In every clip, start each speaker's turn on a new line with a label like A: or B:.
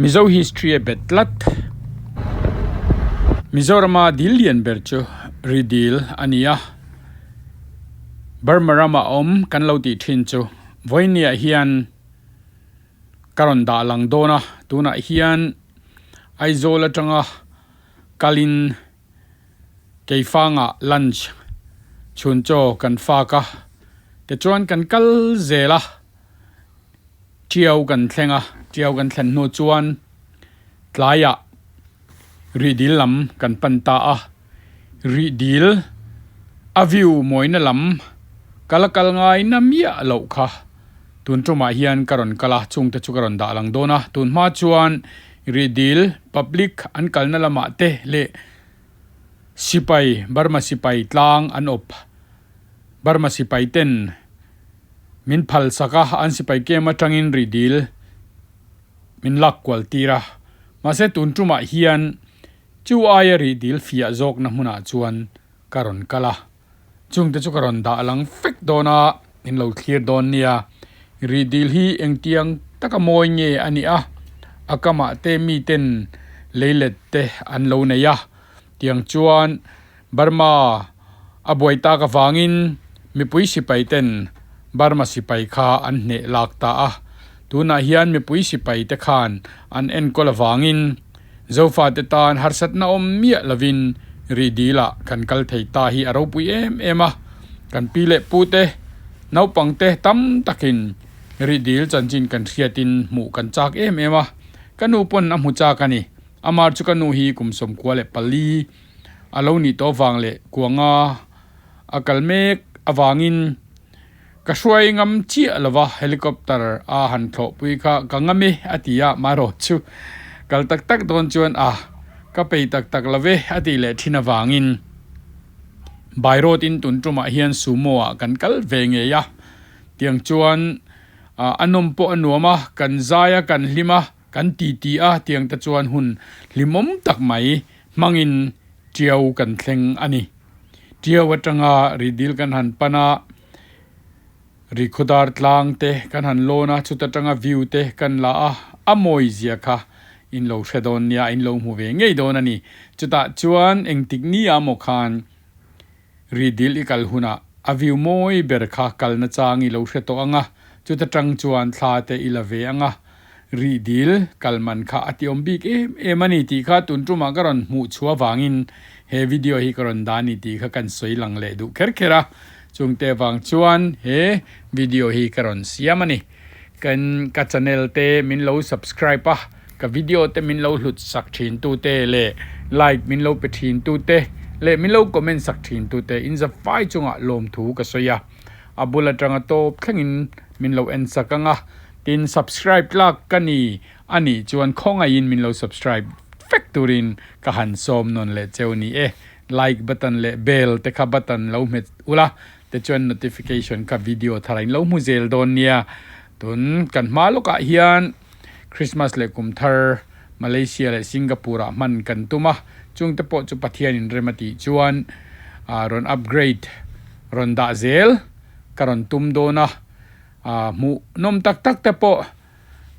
A: Mizo history a bet tlat. Mizorama dil lian ber chu ri dil a ni a, Burma rama awm kan lo tih thin chu vawinia hian ka rawn dah lang dawn a, tunah hian Aizawl atanga kalin Keifangah lunch chhun chaw kan fak a, tichuan kan kal zel a, Tiau kan thleng a, Tiau kan thlen hnu chuan tlaiah Rihdil lam kan pan ta a, Rihdil a view mawina lam ka la kal ngai na miah loh kha tun tumah hian ka rawn kal a, chungte chu ka rawn dah lang dawn a, tun hma chuan Rihdil public an kalna lamah te leh Sipai, Burma sipai tlang an awp. Burma sipai ten min phal sak a, an sipai kem atangin rihdil min lak kual tir a. Mahse tun tumah hian chu aia rihdil fiah zawkna hmunah chuan ka rawn kal a. Chungte chu ka rawn dah lang fek dawn a, in lo thlir dawn nia. Rihdil hi engtiang taka mawi nge a nih a, a kamah te miten leilet te an lo nei a. Tiang chuan Burma a buai tak avangin mipui sipai ten Burma sipai kha an hneh lak ta a. Tunah hian mipui sipai te khan an enkawl avangin Zofate tan harsatna awm miah lovin Rihdil-ah kan kal thei ta hi a ropui em em a. Kan pi leh pute, naupangte tam takin Rihdil chanchin kan hriatin hmuh kan chak em em a. Ka nu pawn a hmu chak a ni. Amar chu ka nu hi kum 94 a lo nih tawh vang leh kuanga a kal mek avangin ka hruai ngam chiah lova helicopter a han thlawhpui kha ka ngam e a ti a, marawh chu kal tak tak dawn chuan a ka pei tak tak lo ve a tih leh thin avangin by road in tun tumah hian sumo ah kan kal ve ngei a, tiang chuan a nawm pawh a nuam a, kan zai a kan hlim a. Kan ti ti a, tiang te chuan hun hlimawm tak mai hmangin Tiau kan thleng a ni. Tiau atanga Ridil kan han pan a, Rikhawdar tlang te kan han lawn a, chuta tanga view te kan la a, a mawi zia kha in lo hre dawn nia, in lo hmu ve ngei dawn a ni. Chutah chuan engtik ni ah maw khan Ridil i kal hunah a view mawi ber kha kalna chang i lo hre tawh ang a, chuta tang chuan thla te i la ve ang a, Rihdil kal man kha a tiawm bik em em a ni tih kha tun tumah ka rawn hmuh chhuah vangin he video hi ka rawn dah a ni tih kha kan sawi lang leh duh kher kher a, chungte vang chuan he video hi ka rawn siam a ni. Kan ka channel te min lo subscribe a, ka video te min lo hlut sak thin tu te leh like min lo pe thin tu te leh min lo comment sak thin tu te in zafai chungah lawmthu ka sawi a, a bul atanga tawp thlengin min lo en sak ang a, tin subscribe tlak ka ni a nih chuan khawngaihin min lo subscribe vek turin ka han sawm nawn leh cheu ni e, like button leh bell te kha button lo hmet ula Tichuan notification kha video thar a in lo hmu zel dawn nia. Tun kan hma lawkah hian Christmas leh kum thar Malaysia leh Singapore ah hman kan tum a, chungte pawh chu Pathian in rem a tih chuan rawn upgrade rawn dah zel ka rawn tum dawn a, hmuh nawm tak tak te pawh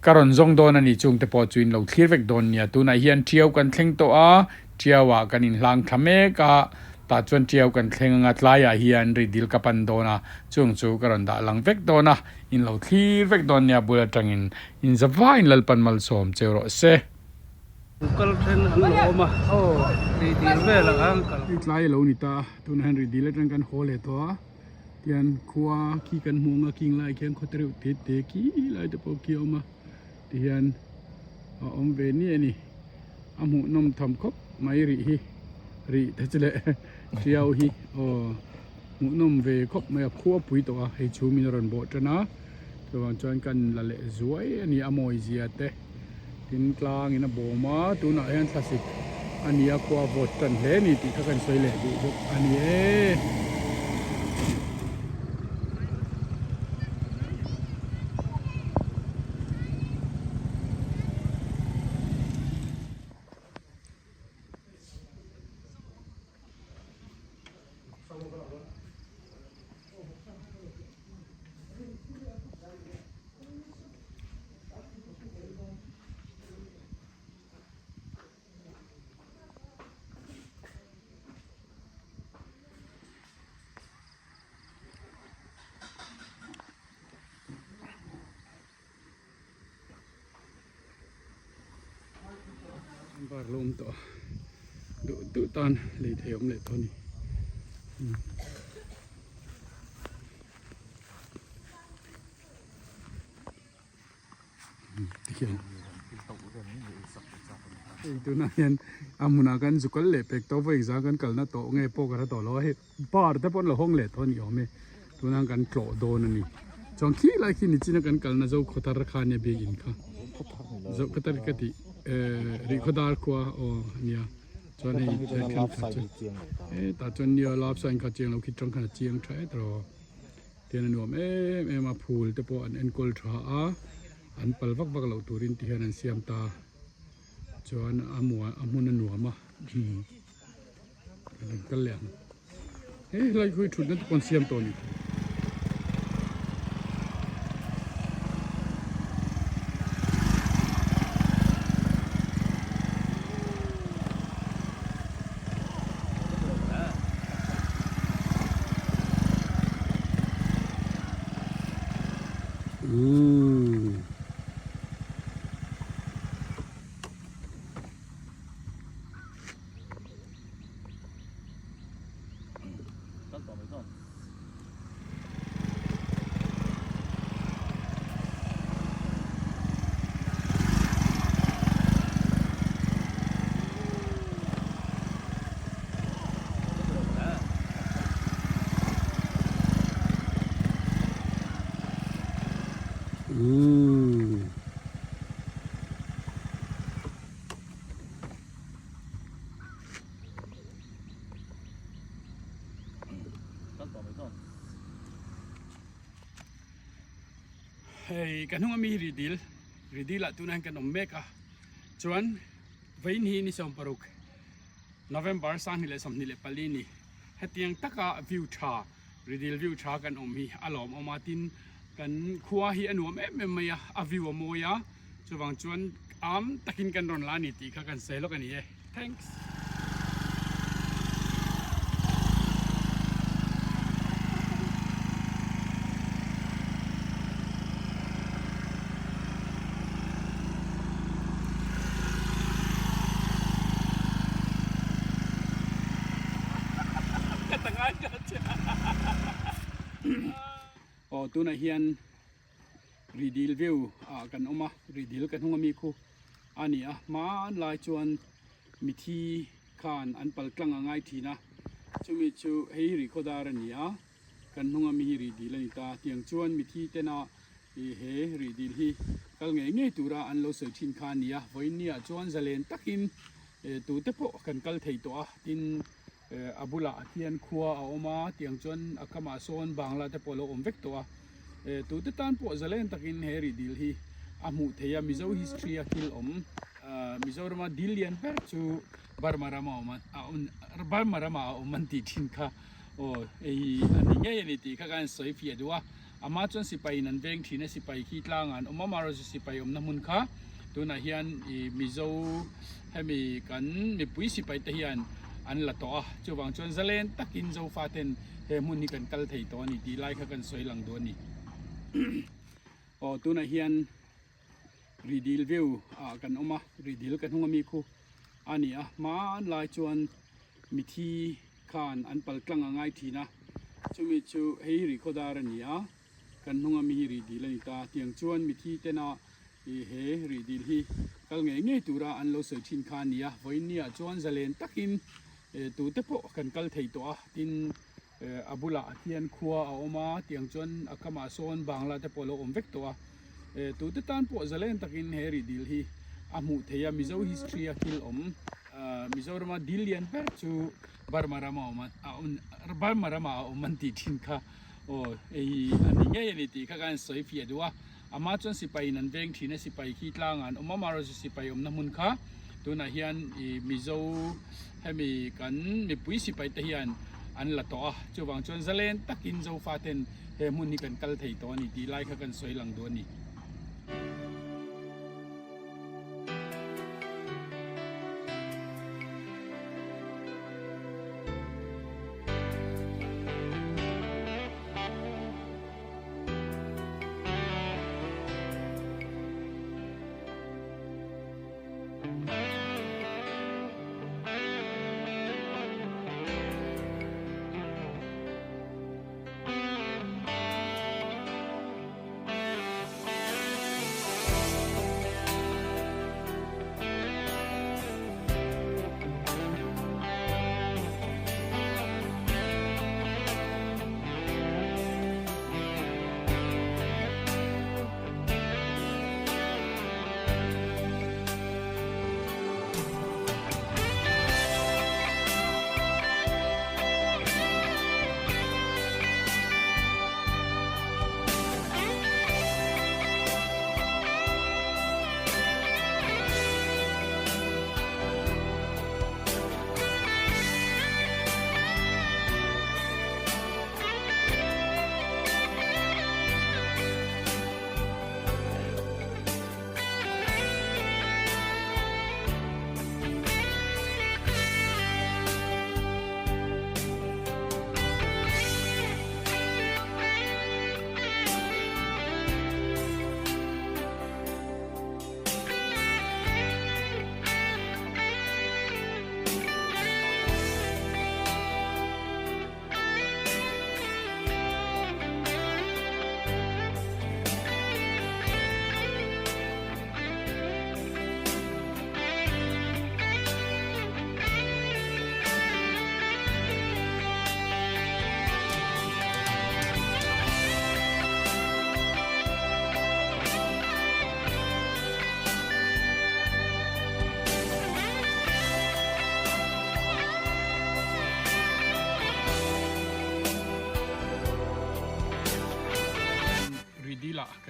A: ka rawn zawng dawn a ni chungte pawh chu in lo thlir vek dawn nia. Tunah hian Tiau kan thleng tawh a, Tiau ah kan inhlang thla mek a, tah chuan Tiau kan thleng anga tlaiah hian Ridil ka pan dawn a, chung chu ka rawn dah lang vek dawn a, in lo thlir vek dawn nia bul atangin in zavaiin Lalpan malsawm cheu rawh se.
B: Kal then an lo awm a, Ridil velah khan kal.
A: Hei tlai a lo ni ta a, tunah hian Ridil atang kan haw leh tawh a. Tian khua khi kan hmu ang a king lai khian khaw te reuh te te khi lai te pawh khi a awm a tihian a awm ve ni a ni a hmuh nawm tham khawp mai rih hi rih te chu leh tiau hi aw hmuh nawm ve khawp mai a khua pui tawh a hei chhum in a rawn bawh tan a chuvang chuan kan la leh zuai a ni a mawi zia te. Tin tlang in a bawm a, tunah hian thlasik a ni a, khua vawt tan hle a ni tih kha kan sawi leh duh bawk a ni e. Bar lo awm tawh a duh duh tan lei thei awm leh tawh a ni. Tikhian hei tunah hian a hmunah khan zu kal leh pek tawh vawi engzah kan kalna tawh nge pawh ka hre tawh lo a hei bar te pawh an lo hawng leh tawh a ni awm e tunah kan tlawh dawn a ni chuan khi lai khi nichina kan kalna Zokhawthar kha ania biakinn kha Zokhawthar ka tih ehh Rihkhawdar khua aw ania chuan hei thenkhat chu hetah chuan nia love sign kha chiang lo khi tang khan a chiang tha et rawh. Tian a nuam em em a phul te pawh an enkawl tha a an pal vak vak loh turin ti hian an siam ta chuan a mua a hmun a nuam a kan kal leh ang he helai khawi thutna te pawh an siam tawh a ni. Hei ka hnung ami hi Ridil, Ridil ah tunah hian kan awm mek a, chuan vawiin hi ni 16 November 2024 ni hetiang taka view tha Ridil view tha kan awm hi a lawmawm a, tin kan khua hi a nuam em em mai a, a view a mawi a, chuvang chuan am takin kan rawn la a ni tih kha kan sawi lawk a ni e. Thanks. Aw tunah hian Ridil view ah kan awm a, Ridil ka hnung ami khu a ni a, hmanlai chuan mithi khan an pal tlang a ngai thin a, chumi chu hei hi Rihkhawdar a ni a, kan hnung ami hi Rihdil a ni ta, tiang chuan mithi tena ih he Rihdil hi kal ngei ngei tura an lo sawi thin kha a ni a, vawiinniah chuan zalen takin tute pawh kan kal thei tawh a, tin A bulah hian khua a awm a, tiang chuan a kamah sawn bangla te pawh a lo awm vek tawh a. Tute tan pawh zalen takin he rih dil hi a hmuh theih a, Mizo history a thil awm Mizorama dil lian ber chu Burma rama awm a, Burma rama a awm an tih thin kha aw hei hi a ni ngei a ni tih kha ka han sawi fiah duh a. Amah chuan sipai in an veng thin a, sipai khi tlangah an awm a, amaherawhchu sipai awmna hmun kha tunah hian ih Mizo hemi kan mipui sipai te hian an la tawh a, chuvang chuan zalen takin Zofa ten he hmun hi kan kal thei tawh a ni tih lai kha kan sawi lang duh a ni. Aw tunah hian Ridil view ah kan awm a, Ridil ka hnung ami khu a ni a, hmanlai chuan mithi khan an pal tlang a ngai thin a, chumi chu hei hi Rihkhawdar a ni a, kan hnung ami hi Rihdil a ni ta, tiang chuan mithi tena ih he Rihdil hi kal ngei ngei tura an lo sawi thin kha a ni a, vawiinniah chuan zalen takin tute pawh kan kal thei tawh a, tin a bulah hian khua a awm a, tiang chuan a kamah sawn bangla te pawh a lo awm vek tawh a, tute tan pawh zalen takin he Rihdil hi a hmuh theih a, Mizo history a thil awm. Mizorama dil lian ber chu Burma rama awm a Burma rama a awm an tih thin kha aw hei hi a ni ngei a ni tih kha ka han sawi fiah duh a, amah chuan sipai in an veng thin a, sipai khi tlangah an awm a, amaherawhchu sipai awmna hmun kha tunah hian ih Mizo hemi kan mipui sipai te hian an la tawh a, chuvang chuan zalen takin Zofa ten he hmun hi kan kal thei tawh a ni tih lai kha kan sawi lang duh a ni.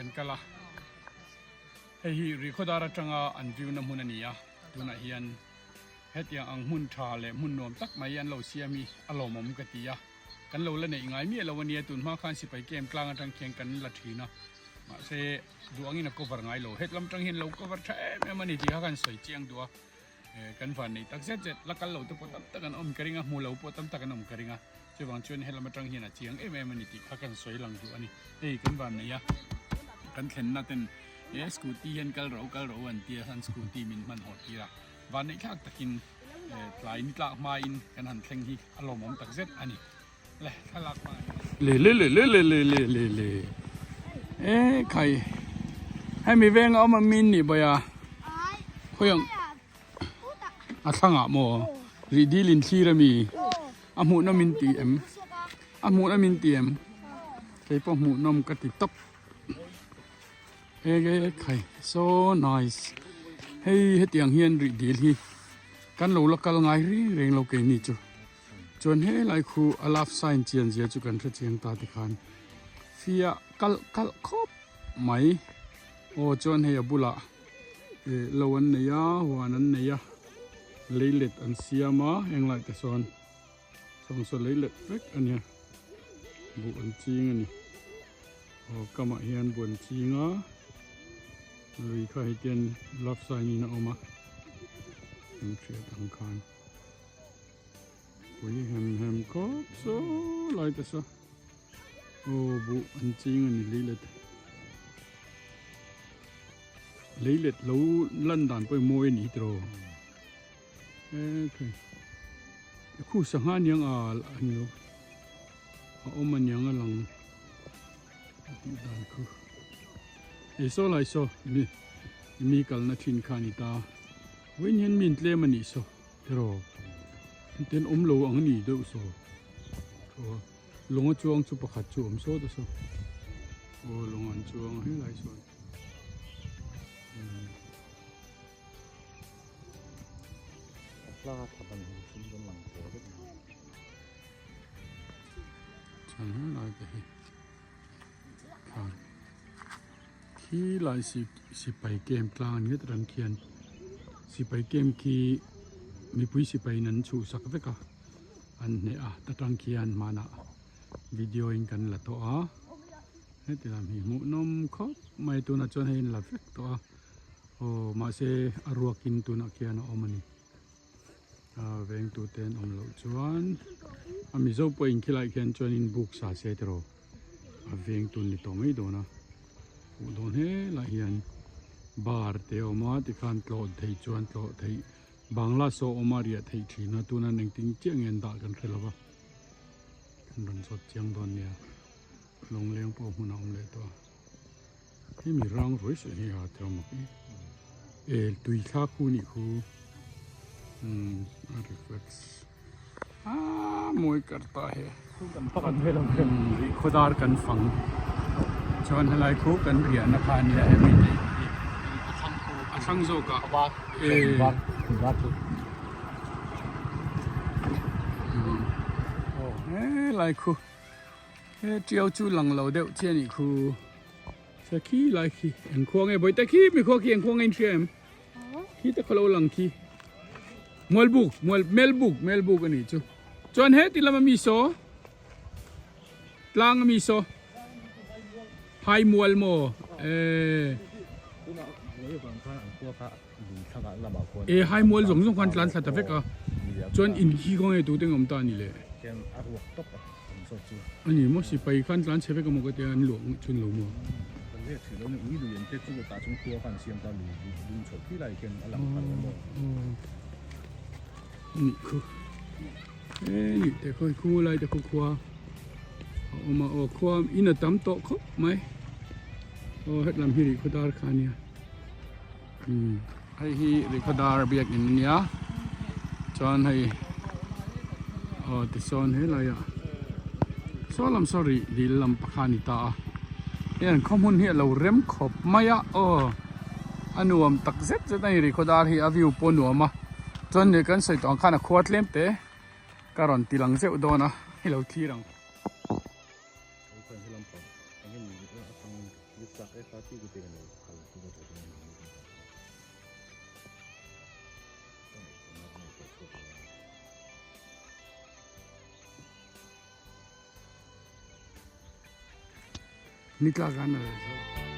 A: kan kal a hei hi Rihkhawdar atanga an view na hmun a ni a tunah hian hetiang ang hmun tha leh hmun nuam tak mai an lo siam hi a lawmawm ka ti a kan lo la neih ngai miah lo a nia tun hma khan sipai camp tlang atang khian kan la thin a mahse duh angin a cover ngai lo hetlam tang hian lo cover tha em em a ni tih kha kan sawi chiang duh a. Kan van nei tak zet zet la kal lo te pawh tam tak an awm ka ring a, hmu lo pawh tam tak an awm ka ring a, chuvang chuan helam atang hian a chiang em em a ni tih kha kan sawi lang duh a ni. Hei kan van nei a, kan thlenna ten he scooty hian kal rawh u kal rawh u an tia an scooty min hman haw tir a, van neih thlak takin tlai ni tlak hmain kan han thleng hi a lawmawm tak zet a ni. Le thlalak hma le le le le le le le le le e khai hemi veng a awm a min nih bawi a khawiang a thlangah maw rih dil in thlir a mi a hmuhnawm in ti em a hmuhnawm in ti em kei pawh hmuhnawm ka ti tawp e khai so nice hei hetiang hian rih dil hi kan lo la kal ngai reng reng lo keini chu. Chuan helai khu a love sign chian zia chu kan hre chiang ta tikhan fiah kalh kalh khawp mai. Aw chuan hei a bulah ih lo an nei a huan an nei a leilet an siam a heng lai te sawn sawng saw leilet vek a nia buh an ching a ni. Aw kamah hian buh an ching a lui kha hei tian love sign in a awm a an hriat ang khan. Pui hem hem khawp saw lai te saw aw buh an ching a ni leilet leilet lo lan dan pawh hi mawi a ni tiraw ekhei khu sangha aniang a a ni lo a awm aniang a lang a tih dan khu ei saw lai saw mi mi kalna thin kha a ni ta vawiin hian mi an tlem a nih saw. Tiraw engtin awm lo ang ni deuh saw aw lawng a chuang chu pakhat chu awm sawt a saw aw lawng an chuang a helai sawn umm.
C: A tlanga thla ban hmu hrim dawn lang tawh vek mai.
A: Chuan helai te hi khan khi lai si sipai camp tlang an nghet ran khian sipai camp khi mipui sipai in an chhuhsak vek a an hneh a ta tang khian hmanah video in kan la tawh a heti lam hi hmuhnawm khawp mai tunah chuan hei an la vek tawh a aw mahse a ruakin tunah khian a awm a ni a vengtute an awm loh chuan a mizo pawh in khilaiah khian chuanin buk sa se tiraw. A veng tun ni tawh mai dawn a hmuh dawn helai hian bar te a awm a tikhan tlawh theih chuan tlawh theih bangla saw a awm a riah theih thin a tuna engtin chiah nge an dah kan hre lo va kan rawn zawt chiang dawn nia lawngleng pawh hmun a awm leh tawh a hemi rang ruai sawi hi a teuh mak e e tui thla khu nih khu umm a reflex. Aaa mawi kar ta he rih khawdar kan fang chuan helai khu kan riahna kha a nia hemi te hi a thlang zawk ah helai khu he tiau chu lang lo deuh chiah a nih khu khi lai khi eng khua nge bawihte khi mi khua khi eng khua nge in hria em. Khi te khawlo lang khi. Mualbuk, mual Melbuk, Melbuk a nih chu. Chuan he ti lama mi saw tlang a mi saw hai mual maw eh e hai mual zawng zawng khan tlan thla ta vek a chuan in khi khaw nge tute awm ta a ni le a ni maw sipai khan tlan chhe vek a maw ka tia an luah chhun lo maw. Nih khu e nih te khawi khu lai te khu khua a awm a aw khua in a tam tawh khawp mai aw hetlam hi rihkhawdar kha a nia umm hei hi rihkhawdar biakin a nia chuan hei aw tisawn helaiah saw lam saw rih dil lam pakhat a ni ta a hei an khaw hmun hi a lo rem khawp mai a aw a nuam tak zet zet a ni rihkhawdar hi a view pawh a nuam a chuan leh kan sawi tawh ang khan a khua tlem te ka rawn ti lang zeuh dawn a i lo thlir ang.
C: Enge ni atangin ka thlir chak e party te kan lo kal chu ka tha dawn ni ka ngaihtuahna ka ngaihtuah chhuak lo a.
A: Ni tlak an a lo.